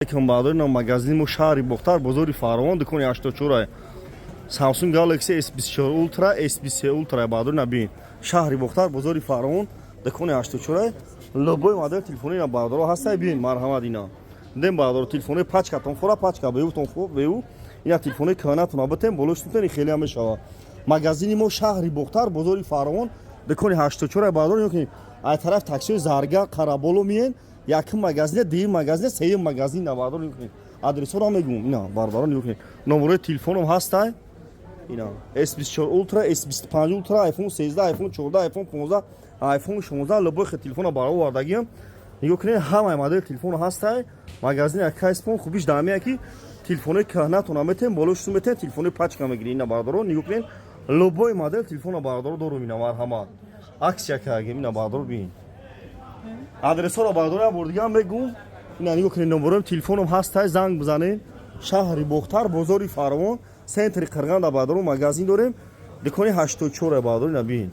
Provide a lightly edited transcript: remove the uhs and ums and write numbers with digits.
Алейкум, бародари. Магазини мо шаҳри Бохтар, бозори Фаровон, дукони 84. Samsung Galaxy S24 Ultra, S23 Ultra, бародари, набин. Шаҳри Бохтар, бозори Фаровон, дукони 84. Любой модел телефони ина, бародаро, ҳастай, бин, марҳамат, ина. Дем, бародаро, телефони пачкатон фора, пачка беутон хуб беу. Ина телефони кӯҳнатон абатем, болош тутен, хеле ҳам мешава. Магазини мо шаҳри Бохтар, бозори Фаровон, дукони 84, бародаро, ёки ай тараф таксиҳои Зарга, Қараболо миен, якум магазине, дуюм магазине, сеюм магазин на, бародаро, нигоҳ. Адресҳоро мегӯм, ина, бародаро, нигоҳ. Номерои телефоном ҳастай. Ина S24 Ultra, S25 Ultra, iPhone 13, iPhone 14, iPhone 15, iPhone 16, любой хел телефона баро овардагиам. Нигоҳ кунед, ҳамаи модели телефоно ҳастай. Магазини Акайспон хубиш дамия, ки телефонои кӯҳнатона метем, болош метем, телефонои пачка мегирӣ. Ина, бародаро, нигоҳ кунед, любой модел телефона, бародаро, дорум. Ина, марҳамат, акция кардем. Ина, бародаро, бин. Адресҳоро, бародаро, як бор дига мегӯм. Ина, нигоҳ кунед, номерои телефоном ҳастай, занг бизанед. Шаҳри Бохтар, бозори Фаровон, центри Қирғанда, бародаро, магазин дорем, дукони 84, бародаро, ина бин.